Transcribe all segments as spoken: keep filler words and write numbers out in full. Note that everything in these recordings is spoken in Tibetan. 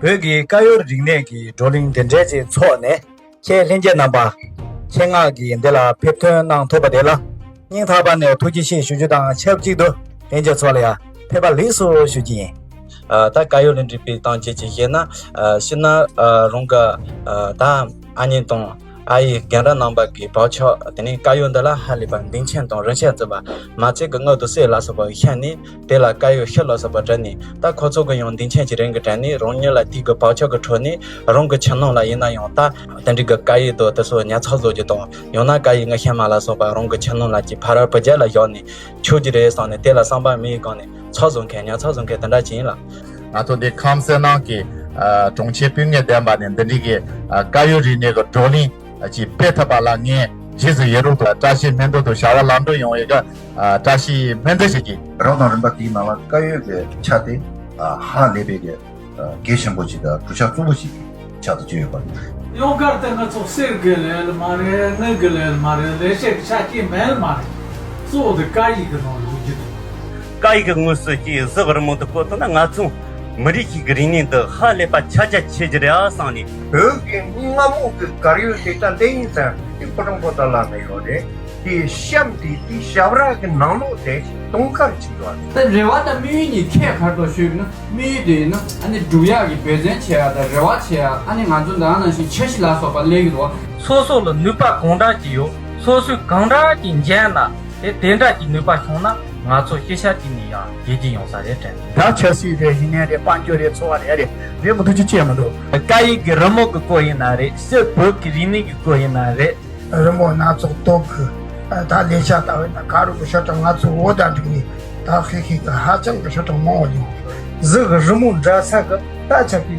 བོད་ཀྱི་དཀར་ཡོལ་རིག་གནས་ཀྱི་བགྲོ་གླེང་འདི་འདྲའི་ཅིག་འཚོགས་ནས། ཁྱེད་ལྷན་རྒྱས་རྣམ་པ་ཆེད་མངགས་ཀྱིས་འདི་ལ་ཕེབས་ཐོན་གནང་ཐུབ་པ་དེ་ལ་སྙིང་ཐག་པ་ནས་ཐུགས་རྗེ་ཆེ་ཞུ་རྒྱུ་དང་ཆབས་ཅིག་ཏུ་ལྷན་རྒྱས་ཚོ་ལ་ཡང་ཕེབས་པ་ལེགས་སོ་ཞུ་རྒྱུ་ཡིན། ཨ། ད་དཀར་ཡོལ་ལ་འདྲིས་པའི་སྟངས་བཅས་ཀྱིས་བཤད་ན། ཨ། ཕྱི་ན། ཨ། རང་གི། ཨ། ད་ཨ་ནེ་དང་ཨ་ཡེ་རྒན་རབས་རྣམ་པ་གི་བག་ཆགས། དེ་ནས་དཀར་ཡོལ་འདི་ལ་ཧ་ལས་པ་སྡིངས་ཆ་དང་རིན་ཆེན་བརྩི་བ། མ་ཚད་ཀྱི་དངུལ་དང་གསེར་ལ་སོགས་པ་ཤར་ནས། དེ་ལ་དཀར་ཡོལ་ཤུལ་ལ་སོགས་པ་བྲིས་ནས། ད་ཁོ་ཚོ་གི་ཡང་སྡིངས་ཆ་གྱི་རིང་གི་བྲིས་ནས། རང་ཉིད་ལ་དེ་གི་བག་ཆགས་ཀྱི་ཁྲོད་ནས། རང་གི་ཁྱིམ་ནང་ལ་ཡིན་ན་ཡང་ད་དེ་འདྲའི་གི་དཀར་ཡོལ་དང་དེ་ཚོ་ཉར་ཚགས་བཟོ་རྒྱུ་དང་། ཡང་ན་དཀར་ཡོལ་ངའི་ཤ་མ་ལ་སོགས་པ་རང་གི་ཁྱིམ་ནང་ལ་ཅིག་ཕ་ར་བུ་རྒྱུད་ལ་བཞག་ནས་མཆོད་རྒྱུ་རེད་བསམ་ནས། དེ་ལ་བསམ་པ་མི་ཡི་སྒང་ནས་ཚགས་བཟོ་མཁན། ཉར་ཚགས་བཟོ་མཁན་དེ་འདྲ་ཅིག་ཡིན་ལ། ང་ཚོ་འདི་ཁམས་གསལ་ནང་གི། ཨ། གྲོང་ཁྱེར་སྤུས་ལེགས་ལྡན་པ་ནས་འདི་འདྲའི་གི། ཨ། དཀར་ཡོལ་རིག་གནས་ཀྱི་བགྲོ་གླེང་ཅིག་སྤེལ་ཐུབ་པ་ལ་ངས་རྗེས་སུ་ཡི་རང་དང་བཀྲ་ཤིས་སྨོན་འདུན་དང་བྱ་བ་ལམ་འགྲོ་ཡོང་བའི་གི། ཨ། བཀྲ་ཤིས་སྨོན་འདུན་ཞུ་གི། རབ་དང་རིམ་པ་དེའི་ནང་ལ་དཀར་ཡོལ་གྱི་ཆ་དེ། ཨ། ཧ་ལས་པའི་གི། ཨ། གལ་ཆེན་པོ་ཞིག་དང་གྲུབ་ཆ་གཙོ་བོ་ཞིག་ཆགས་སུ་བཅུག་ཡོད་པ་རེད། གཡང་དཀར་དེ་ང་ཚོ་གསེར་གྱི་ལས་ལ་མ་རེད། དངུལ་གྱི་ལས་ལ་མ་རེད། ལས་བྱེད་ཀྱི་ཆ་རྐྱེན་མེད་ལ་མ་རེད། གཙོ་བོ་དེ་དཀར་ཡོལ་གྱི་ནང་ལ་འཇུག་རྒྱུ་དང་། དཀར་ཡོལ་གྱི་ངོས་སུ་ཅིག་གཟུགས་རི་མོ་འདི་བཀོད་ཐུབ་ན། ང་ཚོ་མི་རིགས་ཤིག་གི་རིག་གནས་འདི་ཧ་ལས་པ་ཁྱབ་རྒྱ་ཆེ་རྒྱུ་རེད་ཨ་བསམ་ནས། བོད་ཀྱི་སྔ་མོ་གི་དཀར་ཡོལ་དེ་ད་ལྟ་ཡིན་ཙང་དེ་ཕོ་བྲང་པོ་ཏ་ལ་ནས་ཡོད་རེད། དེ་གཤམ་དེ་དེ་ཞབས་ར་གི་ནང་ལོགས་དེ་དུང་དཀར་ཅིག་ཡོད་རེད། ད་རེ་བ་དང་དམིགས་ཡུལ་གཉིས་ཁྱད་ག་རེ་འདུག་ཞུས་ན། དམིགས་ཡུལ་དེ་ཡིན་ན་ཨ་ནི་སྒྲུབ་ཡག་གི་འབད་བརྩོན་བྱེད་ཡག་དང་རེ་བ་བྱེད་ཡག་ཨ་ནི་ང་ཚོ་འདི་ནང་བཞིན་འཆར་གཞི་ལ་སོགས་པ་ལས་ཀྱི་འདུག་སོ་སོ་ལ་ནུས་པ་གང་འདྲ་ཅིག་ཡོད། སོ་སོས་གང་འདྲ་ཅིག་འཇོན་ན། དེ་དེ་འདྲ་ཅིག་ནུས་པ་བྱུང་ན། ང་ཚོ་ཤེས་བྱ་དེ་ནས་ཡང་རྒྱས་ཀྱི་ཡོང་ས་རེད་དྲན། ད་ཆབ་སྲིད་རེད། ཡིན་ནའི་རེད། དཔལ་འབྱོར་རེད། འཚོ་བ་རེད། རེད། རེད་མི་འདུག་ཅི་བྱེད་མི་འདུག་དཀར་ཡོལ་གྱི་རི་མོ་གི་སྐོར་ཡིན་ན་རེད། སྤྱིར་བོད་ཀྱི་རིག་གནས་ཀྱི་སྐོར་ཡིན་ན་རེད། རི་མོ་སྣ་ཚོགས་གཏོང་གི། ད་ལས་བྱ་ལྟ་བས་ན་ག་རུ་གི་ཤོག་གྲངས་ང་ཚོ་འོ་ད་འགྲིག་ནས་ད་ཧེ་ཧེ་གི་ཧ་ཅང་གི་ཤོག་གྲངས་མང་བ་ཡོང་། གཟུགས་ཀྱི་རི་མོ་འདྲ་ས་གི་ད་ཆ་གི་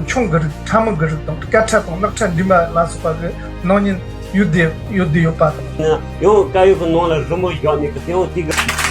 མཆོང་གི་རིགས། ཕྲ་མི་གི་རིགས་དང་། སྐད་ཕྲ་དང་ནག་ཕྲ་འདྲེས་མ་ལ་སོགས་པ་གི་སྣང་བརྙན་ཡོད་དེ་ཡོད་དེ་ཡོད་པ་དང་། ཡང་དཀར་ཡོལ་གི་ནང་ལ་རི་མོ་བཞག་ནས་གི་དེའང་དེ་གི།